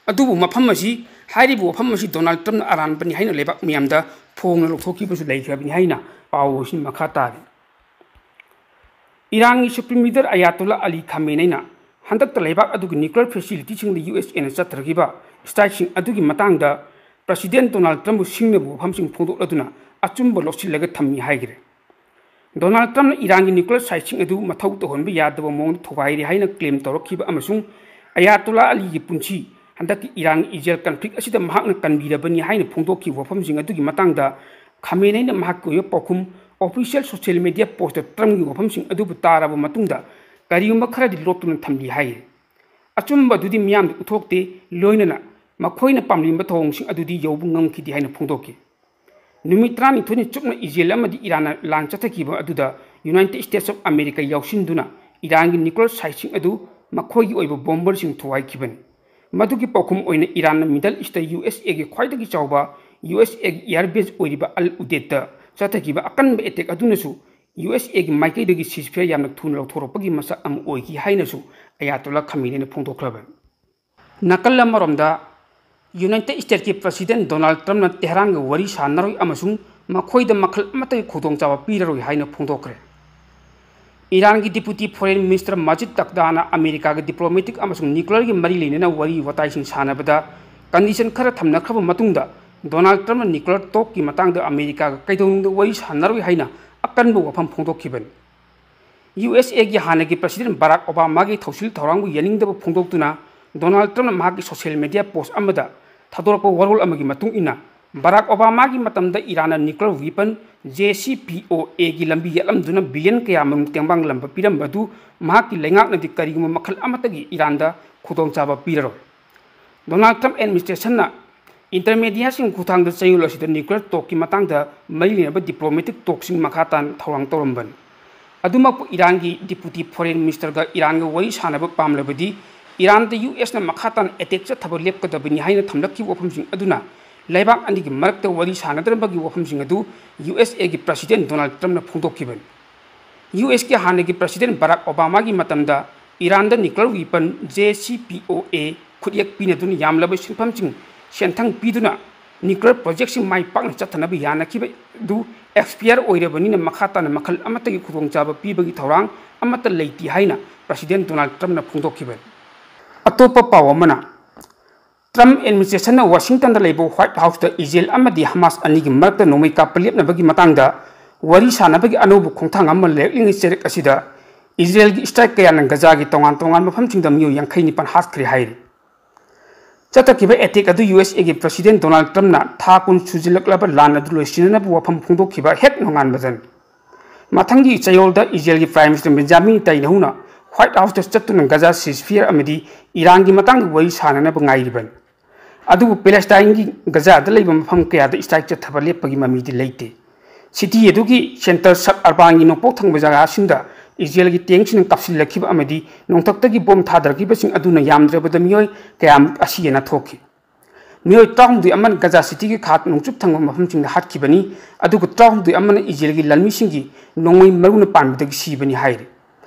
ꯑꯗꯨꯕꯨ ꯃꯐꯝ ꯑꯁꯤ, ꯍꯥꯏꯔꯤꯕ ꯋꯥꯐꯝ ꯑꯁꯤ Donald Trumpꯅ ꯑꯔꯥꯟꯕꯅꯤ ꯍꯥꯏꯅ ꯂꯩꯕꯥꯛ ꯃꯤꯌꯥꯝꯗ ꯐꯣꯡꯅ ꯂꯧꯊꯣꯛꯈꯤꯕꯁꯨ ꯂꯩꯈ꯭ꯔꯕꯅꯤ ꯍꯥꯏꯅ ꯄꯥꯎ ꯑꯁꯤꯅ ꯃꯈꯥ ꯇꯥꯔꯤ꯫ ꯏꯔꯥꯟꯒꯤ Supreme Leader Ayatollah Ali Khameneiꯅ ꯍꯟꯗꯛꯇ ꯂꯩꯕꯥꯛ ꯑꯗꯨꯒꯤ nuclear facilityꯁꯤꯡꯗ ꯌꯨ ꯑꯦꯁ ꯑꯦꯅ ꯆꯠꯊꯔꯛꯈꯤꯕ strikeꯁꯤꯡ ꯑꯗꯨꯒꯤ ꯃꯇꯥꯡꯗ President Donald Trumpꯕꯨ ꯁꯤꯡꯅꯕ ꯋꯥꯐꯝꯁꯤꯡ ꯐꯣꯡꯗꯣꯛꯂꯗꯨꯅ ꯑꯆꯨꯝꯕ ꯂꯧꯁꯤꯜꯂꯒ ꯊꯝꯃꯤ ꯍꯥꯏꯈ꯭ꯔꯦ꯫ Donald Trumpꯅ ꯏꯔꯥꯟꯒꯤ nuclear siteꯁꯤꯡ ꯑꯗꯨ ꯃꯊꯧ ꯇꯧꯍꯟꯕ ꯌꯥꯗꯕ ꯃꯑꯣꯡꯗ ꯊꯨꯒꯥꯏꯔꯦ ꯍꯥꯏꯅ claim ꯇꯧꯔꯛꯈꯤꯕ ꯑꯃꯁꯨꯡ Ayatollah Aliꯒꯤ ꯄꯨꯟꯁꯤ ꯍꯟꯗꯛꯀꯤ ꯏꯔꯥꯟꯒꯤ Israel conflict ꯑꯁꯤꯗ ꯃꯍꯥꯛꯅ ꯀꯟꯕꯤꯔꯕꯅꯤ ꯍꯥꯏꯅ ꯐꯣꯡꯗꯣꯛꯈꯤꯕ ꯋꯥꯐꯝꯁꯤꯡ ꯑꯗꯨꯒꯤ ꯃꯇꯥꯡꯗ ꯈꯥꯃꯦꯅꯦꯅ ꯃꯍꯥꯛꯀꯤ ꯑꯣꯏꯕ ꯄꯥꯎꯈꯨꯝ official social media postꯇ Trumpꯒꯤ ꯋꯥꯐꯝꯁꯤꯡ ꯑꯗꯨꯕꯨ ꯇꯥꯔꯕ ꯃꯇꯨꯡꯗ ꯀꯔꯤꯒꯨꯝꯕ ꯈꯔꯗꯤ ꯂꯣꯠꯇꯨꯅ ꯊꯝꯂꯤ ꯍꯥꯏ꯫ ꯑꯆꯨꯝꯕ ꯑꯗꯨꯗꯤ ꯃꯤꯌꯥꯝꯗ ꯎꯠꯊꯣꯛꯇꯦ, ꯂꯣꯏꯅꯅ ꯃꯈꯣꯏꯅ ꯄꯥꯝꯂꯤꯕ ꯊꯧꯑꯣꯡꯁꯤꯡ ꯑꯗꯨꯗꯤ ꯌꯧꯕ ꯉꯝꯈꯤꯗꯦ ꯍꯥꯏꯅ ꯐꯣꯡꯗꯣꯛꯈꯤ꯫ ꯅꯨꯃꯤꯠ ꯇꯔꯥꯅꯤꯊꯣꯏꯅꯤ ꯆꯨꯞꯅ ꯏꯖꯔꯦꯜ ꯑꯃꯗꯤ ꯏꯔꯥꯟꯅ ꯂꯥꯟ ꯆꯠꯊꯈꯤꯕ ꯑꯗꯨꯗ United States of America ꯌꯥꯎꯁꯤꯟꯗꯨꯅ ꯏꯔꯥꯟꯒꯤ nuclear siteꯁꯤꯡ ꯑꯗꯨ ꯃꯈꯣꯏꯒꯤ ꯑꯣꯏꯕ bomberꯁꯤꯡ ꯊꯨꯒꯥꯏꯈꯤꯕꯅꯤ꯫ ꯃꯗꯨꯒꯤ ꯄꯥꯎꯈꯨꯝ ꯑꯣꯏꯅ ꯏꯔꯥꯟꯅ Middle Eastꯇ ꯌꯨ ꯑꯦꯁ ꯑꯦꯒꯤ ꯈ꯭ꯋꯥꯏꯗꯒꯤ ꯆꯥꯎꯕ ꯌꯨ ꯑꯦꯁ ꯑꯦꯒꯤ air base ꯑꯣꯏꯔꯤꯕ Al Udeidꯇ ꯆꯠꯊꯈꯤꯕ ꯑꯀꯟꯕ attack ꯑꯗꯨꯅꯁꯨ ꯌꯨ ꯑꯦꯁ ꯑꯦꯒꯤ ꯃꯥꯏꯀꯩꯗꯒꯤ ceasefire ꯌꯥꯝꯅ ꯊꯨꯅ ꯂꯧꯊꯣꯔꯛꯄꯒꯤ ꯃꯁꯛ ꯑꯃ ꯑꯣꯏꯈꯤ ꯍꯥꯏꯅꯁꯨ Ayatollah Khameneiꯅ ꯐꯣꯡꯗꯣꯛꯈ꯭ꯔꯕꯅꯤ꯫ ꯅꯥꯀꯜ ꯑꯃꯔꯣꯝꯗ, United Statesꯀꯤ President Donald Trumpꯅ ꯇꯦꯍꯔꯥꯟꯒ ꯋꯥꯔꯤ ꯁꯥꯟꯅꯔꯣꯏ ꯑꯃꯁꯨꯡ ꯃꯈꯣꯏꯗ ꯃꯈꯜ ꯑꯃꯠꯇꯒꯤ ꯈꯨꯗꯣꯡꯆꯥꯕ ꯄꯤꯔꯔꯣꯏ ꯍꯥꯏꯅ ꯐꯣꯡꯗꯣꯛꯈ꯭ꯔꯦ꯫ ꯏꯔꯥꯟꯒꯤ Deputy Foreign Minister Majid Takhdana ꯑꯃꯦꯔꯤꯀꯥꯒ diplomatic ꯑꯃꯁꯨꯡ nuclearꯒꯤ ꯃꯔꯤ ꯂꯩꯅꯅ ꯋꯥꯔꯤ ꯋꯥꯇꯥꯏꯁꯤꯡ ꯁꯥꯟꯅꯕꯗ condition ꯈꯔ ꯊꯝꯅꯈ꯭ꯔꯕ ꯃꯇꯨꯡꯗ, Donald Trumpꯅ nuclear talkꯀꯤ ꯃꯇꯥꯡꯗ ꯑꯃꯦꯔꯤꯀꯥꯒ ꯀꯩꯗꯧꯅꯨꯡꯗ ꯋꯥꯔꯤ ꯁꯥꯟꯅꯔꯣꯏ ꯍꯥꯏꯅ ꯑꯀꯟꯕ ꯋꯥꯐꯝ ꯐꯣꯡꯗꯣꯛꯈꯤꯕꯅꯤ꯫ ꯌꯨ ꯑꯦꯁ ꯑꯦꯒꯤ ꯍꯥꯟꯅꯒꯤ President Barack Obamaꯒꯤ ꯊꯧꯁꯤꯜ ꯊꯧꯔꯥꯡꯕꯨ ꯌꯥꯅꯤꯡꯗꯕ ꯐꯣꯡꯗꯣꯛꯇꯨꯅ Donald Trumpꯅ ꯃꯍꯥꯛꯀꯤ social media post ꯑꯃꯗ ꯊꯥꯗꯣꯔꯛꯄ ꯋꯥꯔꯣꯜ ꯑꯃꯒꯤ ꯃꯇꯨꯡ ꯏꯟꯅ, Barack Obamaꯒꯤ ꯃꯇꯝꯗ ꯏꯔꯥꯟꯅ nuclear weapon JCPOAꯒꯤ ꯂꯝꯕꯤ ꯌꯦꯠꯂꯝꯗꯨꯅ billion ꯀꯌꯥꯃꯔꯨꯝ ꯇꯦꯡꯕꯥꯡꯂꯝꯕ ꯄꯤꯔꯝꯕ ꯑꯗꯨ ꯃꯍꯥꯛꯀꯤ ꯂꯩꯉꯥꯛꯅꯗꯤ ꯀꯔꯤꯒꯨꯝꯕ ꯃꯈꯜ ꯑꯃꯠꯇꯒꯤ ꯏꯔꯥꯟꯗ ꯈꯨꯗꯣꯡꯆꯥꯕ ꯄꯤꯔꯔꯣꯏ꯫ Donald Trump administrationꯅ intermediareꯁꯤꯡ ꯈꯨꯠꯊꯥꯡꯗ ꯆꯌꯣꯜ ꯑꯁꯤꯗ nuclear talkꯀꯤ ꯃꯇꯥꯡꯗ ꯃꯔꯤ ꯂꯩꯅꯕ diplomatic talkꯁꯤꯡ ꯃꯈꯥ ꯇꯥꯅ ꯊꯧꯔꯥꯡ ꯇꯧꯔꯝꯕꯅꯤ꯫ ꯑꯗꯨꯃꯛꯄꯨ ꯏꯔꯥꯟꯒꯤ Deputy Foreign Ministerꯒ ꯏꯔꯥꯟꯒ ꯋꯥꯔꯤ ꯁꯥꯟꯅꯕ ꯄꯥꯝꯂꯕꯗꯤ ꯏꯔꯥꯟꯗ ꯌꯨ ꯑꯦꯁꯅ ꯃꯈꯥ ꯇꯥꯅ attack ꯆꯠꯊꯕ ꯂꯦꯞꯀꯗꯕꯅꯤ ꯍꯥꯏꯅ ꯊꯝꯂꯛꯈꯤꯕ ꯋꯥꯐꯝꯁꯤꯡ ꯑꯗꯨꯅ ꯂꯩꯕꯥꯛ ꯑꯅꯤꯒꯤ ꯃꯔꯛꯇ ꯋꯥꯔꯤ ꯁꯥꯟꯅꯗ꯭ꯔꯕꯒꯤ ꯋꯥꯐꯝꯁꯤꯡ ꯑꯗꯨ ꯌꯨ ꯑꯦꯁ ꯑꯦꯒꯤ President Donald Trumpꯅ ꯐꯣꯡꯗꯣꯛꯈꯤꯕꯅꯤ꯫ ꯌꯨ ꯑꯦꯁꯀꯤ ꯍꯥꯟꯅꯒꯤ President Barack Obamaꯒꯤ ꯃꯇꯝꯗ ꯏꯔꯥꯟꯗ nuclear weapon JCPOA ꯈꯨꯠꯌꯦꯛ ꯄꯤꯅꯗꯨꯅ ꯌꯥꯝꯂꯕ ꯁꯦꯟꯐꯝꯁꯤꯡ ꯁꯦꯟꯊꯪ ꯄꯤꯗꯨꯅ nuclear projectꯁꯤꯡ ꯃꯥꯏ ꯄꯥꯛꯅ ꯆꯠꯊꯅꯕ ꯌꯥꯅꯈꯤꯕ ꯑꯗꯨ ꯑꯦꯛꯁꯄꯤꯌꯔ ꯑꯣꯏꯔꯕꯅꯤꯅ ꯃꯈꯥ ꯇꯥꯅ ꯃꯈꯜ ꯑꯃꯠꯇꯒꯤ ꯈꯨꯗꯣꯡꯆꯥꯕ ꯄꯤꯕꯒꯤ ꯊꯧꯔꯥꯡ ꯑꯃꯠꯇ ꯂꯩꯇꯦ ꯍꯥꯏꯅ ꯄ꯭ꯔꯁꯤꯗꯦꯟ ꯗꯣꯅꯥꯜꯗ ꯇ꯭ꯔꯝꯞꯅ ꯐꯣꯡꯗꯣꯛꯈꯤꯕꯅꯤ꯫ ꯑꯇꯣꯞꯄ ꯄꯥꯎ ꯑꯃꯅ, ꯇ꯭ꯔꯝꯞ ꯑꯦꯗꯃꯤꯅꯤꯁꯇ꯭ꯔꯦꯁꯟꯅ ꯋꯥꯁꯤꯡꯇꯟꯗ ꯂꯩꯕ ꯋꯥꯏꯠ ꯍꯥꯎꯁꯇ ꯏꯖꯔꯦꯜ ꯑꯃꯗꯤ ꯍꯃꯥꯁ ꯑꯅꯤꯒꯤ ꯃꯔꯛꯇ ꯅꯣꯡꯃꯩ ꯀꯥꯞꯄ ꯂꯦꯞꯅꯕꯒꯤ ꯃꯇꯥꯡꯗ ꯋꯥꯔꯤ ꯁꯥꯟꯅꯕꯒꯤ ꯑꯅꯧꯕ ꯈꯣꯡꯊꯥꯡ ꯑꯃ ꯂꯩꯔꯛꯂꯤꯉꯩ ꯆꯩꯔꯛ ꯑꯁꯤꯗ ꯏꯖꯔꯦꯜꯒꯤ ꯏꯁꯇ꯭ꯔꯥꯏꯛ ꯀꯌꯥꯅ ꯒꯖꯥꯒꯤ ꯇꯣꯉꯥꯟ ꯇꯣꯉꯥꯟꯕ ꯃꯐꯝꯁꯤꯡꯗ ꯃꯤꯑꯣꯏ ꯌꯥꯡꯈꯩ ꯅꯤꯄꯥꯟ ꯍꯥꯠꯈ꯭ꯔꯦ ꯍꯥꯏꯔꯤ꯫ ꯆꯠꯊꯈꯤꯕ ꯑꯦꯇꯦꯛ ꯑꯗꯨ ꯌꯨ ꯑꯦꯁ ꯑꯦꯒꯤ ꯄ꯭ꯔꯁꯤꯗꯦꯟ ꯗꯣꯅꯥꯜꯗ ꯇ꯭ꯔꯝꯞꯅ ꯊꯥ ꯀꯨꯟ ꯁꯨꯖꯤꯜꯂꯛꯂꯕ ꯂꯥꯟ ꯑꯗꯨ ꯂꯣꯏꯁꯤꯟꯅꯅꯕ ꯋꯥꯐꯝ ꯐꯣꯡꯗꯣꯛꯈꯤꯕ ꯍꯦꯛ ꯅꯣꯡꯉꯥꯟꯕꯗꯅꯤ꯫ ꯃꯊꯪꯒꯤ ꯆꯌꯣꯜꯗ ꯏꯖꯔꯦꯜꯒꯤ ꯄ꯭ꯔꯥꯏꯝ ꯃꯤꯅꯤꯁꯇꯔ ꯕꯦꯟꯖꯥꯃꯤꯟ ꯅꯦꯇꯥꯟꯌꯥꯍꯨꯅ ꯋꯥꯏꯠ ꯍꯥꯎꯁꯇ ꯆꯠꯇꯨꯅ ꯒꯖꯥ ꯁꯤꯖꯐꯤꯌꯔ ꯑꯃꯗꯤ ꯏꯔꯥꯟꯒꯤ ꯃꯇꯥꯡꯗ ꯋꯥꯔꯤ ꯁꯥꯅꯅꯕ ꯉꯥꯏꯔꯤꯕꯅꯤ꯫ ꯑꯗꯨꯕꯨ ꯄꯦꯂꯦꯁꯇꯥꯏꯟꯒꯤ ꯒꯖꯥꯗ ꯂꯩꯕ ꯃꯐꯝ ꯀꯌꯥꯗ ꯏꯁꯇ꯭ꯔꯥꯏꯛ ꯆꯠꯊꯕ ꯂꯦꯞꯄꯒꯤ ꯃꯃꯤꯗꯤ ꯂꯩꯇꯦ꯫ ꯁꯤꯇꯤ ꯑꯗꯨꯒꯤ ꯁꯦꯟꯇꯔ ꯁꯕ ꯑꯔꯕꯥꯟꯒꯤ ꯅꯣꯡꯄꯣꯛ ꯊꯪꯕ ꯖꯒꯥꯁꯤꯡꯗ ꯏꯖꯔꯦꯜꯒꯤ ꯇꯦꯡꯁꯤꯡꯅ ꯀꯥꯞꯁꯤꯜꯂꯛꯈꯤꯕ ꯑꯃꯗꯤ ꯅꯣꯡꯊꯛꯇꯒꯤ ꯕꯣꯝ ꯊꯥꯗꯔꯛꯈꯤꯕꯁꯤꯡ ꯑꯗꯨꯅ ꯌꯥꯝꯗ꯭ꯔꯕꯗ ꯃꯤꯑꯣꯏ ꯀꯌꯥꯃꯨꯛ ꯑꯁꯤ ꯑꯅꯥ ꯊꯣꯛꯈꯤ꯫ ꯃꯤꯑꯣꯏ ꯇꯔꯥꯍꯨꯝꯗꯣꯏ ꯑꯃꯅ ꯒꯖꯥ ꯁꯤꯇꯤꯒꯤ ꯈꯥ ꯅꯣꯡꯆꯨꯞ ꯊꯪꯕ ꯃꯐꯝꯁꯤꯡꯗ ꯍꯥꯠꯈꯤꯕꯅꯤ, ꯑꯗꯨꯒ ꯇꯔꯥꯍꯨꯝꯗꯣꯏ ꯑꯃꯅ ꯏꯖꯔꯦꯜꯒꯤ ꯂꯥꯟꯃꯤꯁꯤꯡꯒꯤ ꯅꯣꯡꯃꯩ ꯃꯔꯨꯅ ꯄꯥꯟꯕꯗꯒꯤ ꯁꯤꯕꯅꯤ ꯍꯥꯏꯔꯤ꯫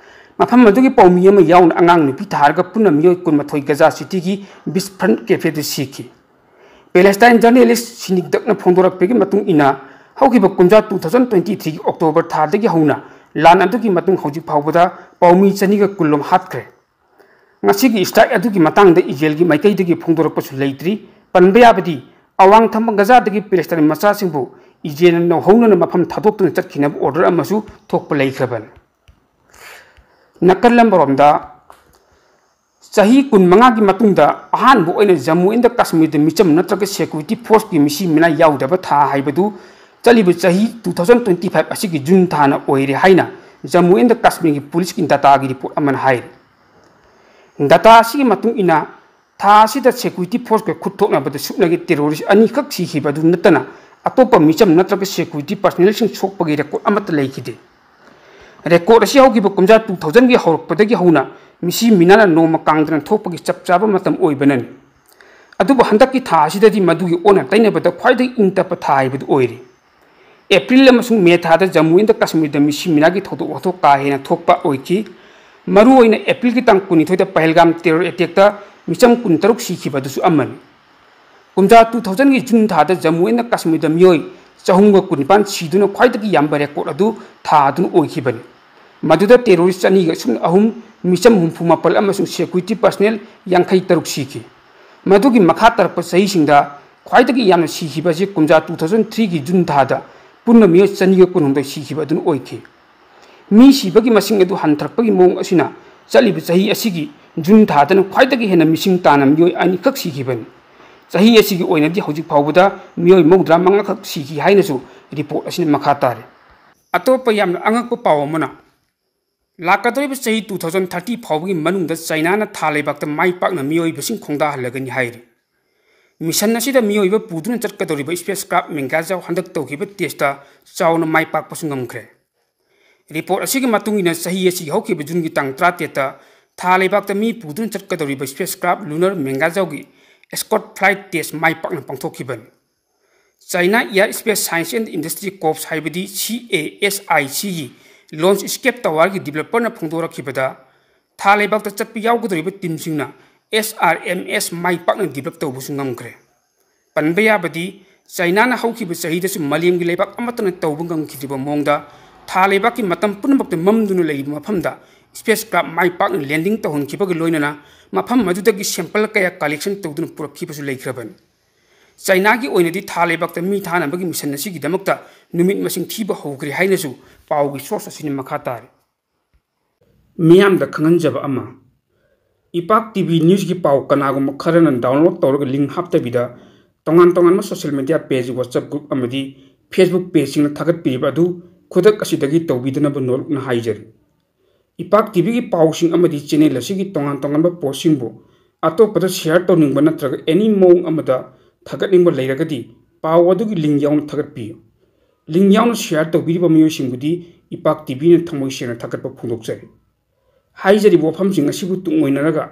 ꯃꯐꯝ ꯑꯗꯨꯒꯤ ꯄꯥꯎꯃꯤ ꯑꯃ ꯌꯥꯎꯅ ꯑꯉꯥꯡ ꯅꯨꯄꯤ ꯊꯥꯔꯒ ꯄꯨꯟꯅ ꯃꯤꯑꯣꯏ ꯀꯨꯟꯃꯥꯊꯣꯏ ꯒꯖꯥ ꯁꯤꯇꯤꯒꯤ ꯕꯤꯆ ꯐ꯭ꯔꯟꯠ ꯀꯦꯐꯦꯗ ꯁꯤꯈꯤ꯫ ꯄꯦꯂꯦꯁꯇꯥꯏꯟ ꯖꯔꯅꯦꯂꯤꯁ ꯁꯤꯅꯤꯛ ꯗꯛꯅ ꯐꯣꯡꯗꯣꯔꯛꯄꯒꯤ ꯃꯇꯨꯡ ꯏꯟꯅ, ꯍꯧꯈꯤꯕ ꯀꯨꯝꯖꯥ ꯇꯨ ꯊꯥꯎꯖꯟ ꯇ꯭ꯋꯦꯟꯇꯤ ꯊ꯭ꯔꯤꯒꯤ ꯑꯣꯛꯇꯣꯕꯔ ꯊꯥꯗꯒꯤ ꯍꯧꯅ ꯂꯥꯟ ꯑꯗꯨꯒꯤ ꯃꯇꯨꯡ ꯍꯧꯖꯤꯛ ꯐꯥꯎꯕꯗ ꯄꯥꯎꯃꯤ ꯆꯅꯤꯒ ꯀꯨꯟ ꯂꯣꯝ ꯍꯥꯠꯈ꯭ꯔꯦ꯫ ꯉꯁꯤꯒꯤ ꯏꯁꯇ꯭ꯔꯥꯏꯛ ꯑꯗꯨꯒꯤ ꯃꯇꯥꯡꯗ ꯏꯖꯔꯦꯜꯒꯤ ꯃꯥꯏꯀꯩꯗꯒꯤ ꯐꯣꯡꯗꯣꯔꯛꯄꯁꯨ ꯂꯩꯇ꯭ꯔꯤ꯫ ꯄꯟꯕ ꯌꯥꯕꯗꯤ, ꯑꯋꯥꯡ ꯊꯪꯕ ꯒꯖꯥꯗꯒꯤ ꯄꯦꯂꯦꯁꯇꯥꯏꯟ ꯃꯆꯥꯁꯤꯡꯕꯨ ꯏꯖꯔꯦꯜꯅ ꯅꯧꯍꯧꯅꯅ ꯃꯐꯝ ꯊꯥꯗꯣꯛꯇꯨꯅ ꯆꯠꯈꯤꯅꯕ ꯑꯣꯔꯗꯔ ꯑꯃꯁꯨ ꯊꯣꯛꯄ ꯂꯩꯈ꯭ꯔꯕꯅꯤ꯫ ꯅꯥꯀꯜ ꯑꯃꯔꯣꯝꯗ, ꯆꯍꯤ ꯀꯨꯟꯃꯉꯥꯒꯤ ꯃꯇꯨꯡꯗ ꯑꯍꯥꯟꯕ ꯑꯣꯏꯅ ꯖꯝꯃꯨ ꯑꯦꯟꯗ ꯀꯥꯁꯃꯤꯔꯗ ꯃꯤꯆꯝ ꯅꯠꯇ꯭ꯔꯒ ꯁꯦꯀ꯭ꯌꯨꯔꯤꯇꯤ ꯐꯣꯔꯁꯀꯤ ꯃꯤꯁꯤ ꯃꯤꯅꯥꯏ ꯌꯥꯎꯗꯕ ꯊꯥ ꯍꯥꯏꯕꯗꯨ ꯆꯠꯂꯤꯕ ꯆꯍꯤ ꯇꯨ ꯊꯥꯎꯖꯟ ꯇ꯭ꯋꯦꯟꯇꯤ ꯐꯥꯏꯚ ꯑꯁꯤꯒꯤ ꯖꯨꯟ ꯊꯥꯅ ꯑꯣꯏꯔꯦ ꯍꯥꯏꯅ ꯖꯝꯃꯨ ꯑꯦꯟꯗ ꯀꯥꯁꯃꯤꯔꯒꯤ ꯄꯨꯂꯤꯁꯀꯤ ꯗꯇꯥꯒꯤ ꯔꯤꯄꯣꯔꯠ ꯑꯃꯅ ꯍꯥꯏꯔꯤ꯫ ꯗꯇꯥ ꯑꯁꯤꯒꯤ ꯃꯇꯨꯡ ꯏꯟꯅ, ꯊꯥ ꯑꯁꯤꯗ ꯁꯦꯀ꯭ꯌꯨꯔꯤꯇꯤ ꯐꯣꯔꯁꯀ ꯈꯨꯠ ꯊꯣꯛꯅꯕꯗ ꯁꯨꯞꯅꯒꯤ ꯇꯦꯔꯣꯔꯤꯁ ꯑꯅꯤꯈꯛ ꯁꯤꯈꯤꯕ ꯑꯗꯨ ꯅꯠꯇꯅ ꯑꯇꯣꯞꯄ ꯃꯤꯆꯝ ꯅꯠꯇ꯭ꯔꯒ ꯁꯦꯀ꯭ꯌꯨꯔꯤꯇꯤ ꯄꯔꯁꯅꯦꯜꯁꯤꯡ ꯁꯣꯛꯄꯒꯤ ꯔꯦꯀꯣꯔꯠ ꯑꯃꯠꯇ ꯂꯩꯈꯤꯗꯦ꯫ ꯔꯦꯀꯣꯔꯠ ꯑꯁꯤ ꯍꯧꯈꯤꯕ ꯀꯨꯝꯖꯥ ꯇꯨ ꯊꯥꯎꯖꯟꯒꯤ ꯍꯧꯔꯛꯄꯗꯒꯤ ꯍꯧꯅ ꯃꯤꯁꯤ ꯃꯤꯅꯥꯅ ꯅꯣꯡꯃ ꯀꯥꯡꯗꯅ ꯊꯣꯛꯄꯒꯤ ꯆꯞ ꯆꯥꯕ ꯃꯇꯝ ꯑꯣꯏꯕꯅꯅꯤ꯫ ꯑꯗꯨꯕꯨ ꯍꯟꯗꯛꯀꯤ ꯊꯥ ꯑꯁꯤꯗꯗꯤ ꯃꯗꯨꯒꯤ ꯑꯣꯟꯅ ꯇꯩꯅꯕꯗ ꯈ꯭ꯋꯥꯏꯗꯒꯤ ꯏꯪ ꯇꯞꯄ ꯊꯥ ꯍꯥꯏꯕꯗꯨ ꯑꯣꯏꯔꯤ꯫ ꯑꯦꯄ꯭ꯔꯤꯜ ꯑꯃꯁꯨꯡ ꯃꯦ ꯊꯥꯗ ꯖꯝꯃꯨ ꯑꯦꯟꯗ ꯀꯥꯁꯃꯤꯔꯗ ꯃꯤꯁꯤ ꯃꯤꯅꯥꯒꯤ ꯊꯧꯗꯣꯛ ꯋꯥꯊꯣꯛ ꯀꯥ ꯍꯦꯟꯅ ꯊꯣꯛꯄ ꯑꯣꯏꯈꯤ꯫ ꯃꯔꯨꯑꯣꯏꯅ ꯑꯦꯄ꯭ꯔꯤꯜꯒꯤ ꯇꯥꯡ ꯀꯨꯟꯅꯤꯊꯣꯏꯗ ꯄꯍꯜꯒꯥꯝ ꯇꯦꯔꯣꯔ ꯑꯦꯇꯦꯛꯇ ꯃꯤꯆꯝ ꯀꯨꯟꯇꯔꯨꯛ ꯁꯤꯈꯤꯕ ꯑꯗꯨꯁꯨ ꯑꯃꯅꯤ꯫ ꯀꯨꯝꯖꯥ ꯇꯨ ꯊꯥꯎꯖꯟꯒꯤ ꯖꯨꯟ ꯊꯥꯗ ꯖꯝꯃꯨ ꯑꯦꯟꯗ ꯀꯥꯁꯃꯤꯔꯗ ꯃꯤꯑꯣꯏ ꯆꯍꯨꯝꯒ ꯀꯨꯟꯅꯤꯄꯥꯟ ꯁꯤꯗꯨꯅ ꯈ꯭ꯋꯥꯏꯗꯒꯤ ꯌꯥꯝꯕ record ꯑꯗꯨ ꯊꯥꯗꯨꯅ ꯑꯣꯏꯈꯤꯕꯅꯤ꯫ ꯃꯗꯨꯗ terrorist ꯆꯅꯤꯒ ꯑꯍꯨꯝ, ꯃꯤꯆꯝ ꯍꯨꯝꯐꯨ ꯃꯥꯄꯜ ꯑꯃꯁꯨꯡ security personnel ꯌꯥꯡꯈꯩ ꯇꯔꯨꯛ ꯁꯤꯈꯤ꯫ ꯃꯗꯨꯒꯤ ꯃꯈꯥ ꯇꯥꯔꯛꯄ ꯆꯍꯤꯁꯤꯡꯗ ꯈ꯭ꯋꯥꯏꯗꯒꯤ ꯌꯥꯝꯅ ꯁꯤꯈꯤꯕ ꯑꯁꯤ ꯀꯨꯝꯖꯥ two thousand three ꯒꯤ June ꯊꯥꯗ ꯄꯨꯟꯅ ꯃꯤꯑꯣꯏ ꯆꯅꯤꯒ ꯀꯨꯟꯍꯨꯝꯗꯣꯏ ꯁꯤꯈꯤꯕ ꯑꯗꯨꯅ ꯑꯣꯏꯈꯤ꯫ ꯃꯤ ꯁꯤꯕꯒꯤ ꯃꯁꯤꯡ ꯑꯗꯨ ꯍꯟꯊꯔꯛꯄꯒꯤ ꯃꯑꯣꯡ ꯑꯁꯤꯅ ꯆꯠꯂꯤꯕ ꯆꯍꯤ ꯑꯁꯤꯒꯤ June ꯊꯥꯗꯅ ꯈ꯭ꯋꯥꯏꯗꯒꯤ ꯍꯦꯟꯅ ꯃꯤꯁꯤꯡ ꯇꯥꯅ ꯃꯤꯑꯣꯏ ꯑꯅꯤꯈꯛ ꯁꯤꯈꯤꯕꯅꯤ꯫ ꯆꯍꯤ ꯑꯁꯤꯒꯤ ꯑꯣꯏꯅꯗꯤ ꯍꯧꯖꯤꯛ ꯐꯥꯎꯕꯗ ꯃꯤꯑꯣꯏ ꯃꯧꯗ꯭ꯔꯥ ꯃꯉꯥꯈꯛ ꯁꯤꯈꯤ ꯍꯥꯏꯅꯁꯨ report ꯑꯁꯤꯅ ꯃꯈꯥ ꯇꯥꯔꯤ꯫ ꯑꯇꯣꯞꯄ ꯌꯥꯝꯅ ꯑꯉꯛꯄ ꯄꯥꯎ ꯑꯃꯅ, ꯂꯥꯛꯀꯗꯧꯔꯤꯕ ꯆꯍꯤ two thousand thirty ꯐꯥꯎꯕꯒꯤ ꯃꯅꯨꯡꯗ ꯆꯥꯏꯅꯥꯅ ꯊꯥ ꯂꯩꯕꯥꯛꯇ ꯃꯥꯏ ꯄꯥꯛꯅ ꯃꯤꯑꯣꯏꯕꯁꯤꯡ ꯈꯣꯡꯗꯥꯍꯜꯂꯒꯅꯤ ꯍꯥꯏꯔꯤ꯫ Mission ꯑꯁꯤꯗ ꯃꯤꯑꯣꯏꯕ ꯄꯨꯗꯨꯅ ꯆꯠꯀꯗꯧꯔꯤꯕ space craft Mengazhao ꯍꯟꯗꯛ ꯇꯧꯈꯤꯕ test ꯆꯥꯎꯅ ꯃꯥꯏ ꯄꯥꯛꯄꯁꯨ ꯉꯝꯈ꯭ꯔꯦ꯫ Report ꯑꯁꯤꯒꯤ ꯃꯇꯨꯡ ꯏꯟꯅ ꯆꯍꯤ ꯑꯁꯤꯒꯤ ꯍꯧꯈꯤꯕ Juneꯒꯤ ꯇꯥꯡ ꯇꯔꯥꯇꯔꯦꯠꯇ ꯊꯥ ꯂꯩꯕꯥꯛꯇ ꯃꯤ ꯄꯨꯗꯨꯅ ꯆꯠꯀꯗꯧꯔꯤꯕ space craft Lunar Mengazhaoꯒꯤ escort flight test ꯃꯥꯏ ꯄꯥꯛꯅ ꯄꯥꯡꯊꯣꯛꯈꯤꯕꯅꯤ꯫ China Air Space Science and Industry Corps ꯍꯥꯏꯕꯗꯤ C A S I C ꯒꯤ launch escape towerꯒꯤ developerꯅ ꯐꯣꯡꯗꯣꯔꯛꯈꯤꯕꯗ, ꯊꯥ ꯂꯩꯕꯥꯛꯇ ꯆꯠꯄ ꯌꯥꯎꯒꯗꯧꯔꯤꯕ teamꯁꯤꯡꯅ S R M S ꯃꯥꯏ ꯄꯥꯛꯅ develop ꯇꯧꯕꯁꯨ ꯉꯝꯈ꯭ꯔꯦ꯫ ꯄꯟꯕ ꯌꯥꯕꯗꯤ, ꯆꯥꯏꯅꯥꯅ ꯍꯧꯈꯤꯕ ꯆꯍꯤꯗꯁꯨ ꯃꯥꯂꯦꯝꯒꯤ ꯂꯩꯕꯥꯛ ꯑꯃꯠꯇꯅ ꯇꯧꯕ ꯉꯝꯈꯤꯗ꯭ꯔꯤꯕ ꯃꯑꯣꯡꯗ ꯊꯥ ꯂꯩꯕꯥꯛꯀꯤ ꯃꯇꯝ ꯄꯨꯝꯅꯃꯛꯇ ꯃꯝꯗꯨꯅ ꯂꯩꯔꯤꯕ ꯃꯐꯝꯗ space craft ꯃꯥꯏ ꯄꯥꯛꯅ landing ꯇꯧꯍꯟꯈꯤꯕꯒ ꯂꯣꯏꯅꯅ ꯃꯐꯝ ꯑꯗꯨꯗꯒꯤ sample ꯀꯌꯥ collection ꯇꯧꯗꯨꯅ ꯄꯨꯔꯛꯈꯤꯕꯁꯨ ꯂꯩꯈ꯭ꯔꯕꯅꯤ꯫ ꯆꯥꯏꯅꯥꯒꯤ ꯑꯣꯏꯅꯗꯤ ꯊꯥ ꯂꯩꯕꯥꯛꯇ ꯃꯤ ꯊꯥꯅꯕꯒꯤ mission ꯑꯁꯤꯒꯤꯗꯃꯛꯇ ꯅꯨꯃꯤꯠ ꯃꯁꯤꯡ ꯊꯤꯕ ꯍꯧꯈ꯭ꯔꯦ ꯍꯥꯏꯅꯁꯨ ꯄꯥꯎꯒꯤ source ꯑꯁꯤꯅ ꯃꯈꯥ ꯇꯥꯔꯤ꯫ ꯃꯤꯌꯥꯝꯗ ꯈꯪꯍꯟꯖꯕ ꯑꯃ, ꯏꯄꯥꯛ T V Newsꯀꯤ ꯄꯥꯎ ꯀꯅꯥꯒꯨꯝꯕ ꯈꯔꯅ download ꯇꯧꯔꯒ link ꯍꯥꯞꯇꯕꯤꯗ ꯇꯣꯉꯥꯟ ꯇꯣꯉꯥꯟꯕ social media page, WhatsApp group ꯑꯃꯗꯤ Facebook pageꯁꯤꯡꯅ ꯊꯥꯒꯠꯄꯤꯔꯤꯕ ꯑꯗꯨ ꯈꯨꯗꯛ ꯑꯁꯤꯗꯒꯤ ꯇꯧꯕꯤꯗꯅꯕ ꯅꯣꯜꯂꯨꯛꯅ ꯍꯥꯏꯖꯔꯤ꯫ ꯏꯄꯥꯛ TVꯒꯤ ꯄꯥꯎꯁꯤꯡ ꯑꯃꯗꯤ channel ꯑꯁꯤꯒꯤ ꯇꯣꯉꯥꯟ ꯇꯣꯉꯥꯟꯕ postꯁꯤꯡꯕꯨ ꯑꯇꯣꯞꯄꯗ share ꯇꯧꯅꯤꯡꯕ ꯅꯠꯇ꯭ꯔꯒ any ꯃꯑꯣꯡ ꯑꯃꯗ ꯊꯥꯒꯠꯅꯤꯡꯕ ꯂꯩꯔꯒꯗꯤ ꯄꯥꯎ ꯑꯗꯨꯒꯤ link ꯌꯥꯎꯅ ꯊꯥꯒꯠꯄꯤꯌꯨ꯫ Link ꯌꯥꯎꯅ share ꯇꯧꯕꯤꯔꯤꯕ ꯃꯤꯑꯣꯏꯁꯤꯡꯕꯨꯗꯤ ꯏꯄꯥꯛ TVꯅ ꯊꯃꯣꯏ ꯁꯦꯡꯅ ꯊꯥꯒꯠꯄ ꯐꯣꯡꯗꯣꯛꯆꯔꯤ꯫ ꯍꯥꯏꯖꯔꯤꯕ ꯋꯥꯐꯝꯁꯤꯡ ꯑꯁꯤꯕꯨ ꯇꯨꯡ ꯑꯣꯏꯅꯔꯒ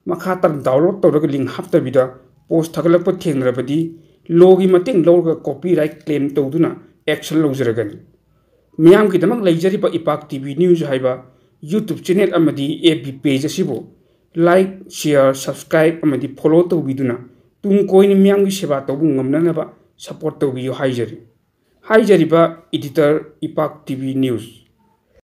ꯃꯈꯥ ꯇꯥꯅ download ꯇꯧꯔꯒ link ꯍꯥꯞꯇꯕꯤꯗ post ꯊꯥꯒꯠꯂꯛꯄ ꯊꯦꯡꯅꯔꯕꯗꯤ lawꯒꯤ ꯃꯇꯦꯡ ꯂꯧꯔꯒ copyright claim ꯇꯧꯗꯨꯅ action ꯂꯧꯖꯔꯒꯅꯤ꯫ ꯃꯤꯌꯥꯝꯒꯤꯗꯃꯛ ꯂꯩꯖꯔꯤꯕ ꯏꯄꯥꯛ TV News ꯍꯥꯏꯕ YouTube channel ꯑꯃꯗꯤ FB page ꯑꯁꯤꯕꯨ like, share, subscribe ꯑꯃꯗꯤ follow ꯇꯧꯕꯤꯗꯨꯅ ꯇꯨꯡ ꯀꯣꯏꯅ ꯃꯤꯌꯥꯝꯒꯤ ꯁꯦꯕꯥ ꯇꯧꯕ ꯉꯝꯅꯅꯕ support ꯇꯧꯕꯤꯌꯨ ꯍꯥꯏꯖꯔꯤ꯫ ꯍꯥꯏꯖꯔꯤꯕ editor ꯏꯄꯥꯛ ꯇꯤ ꯚꯤ news꯫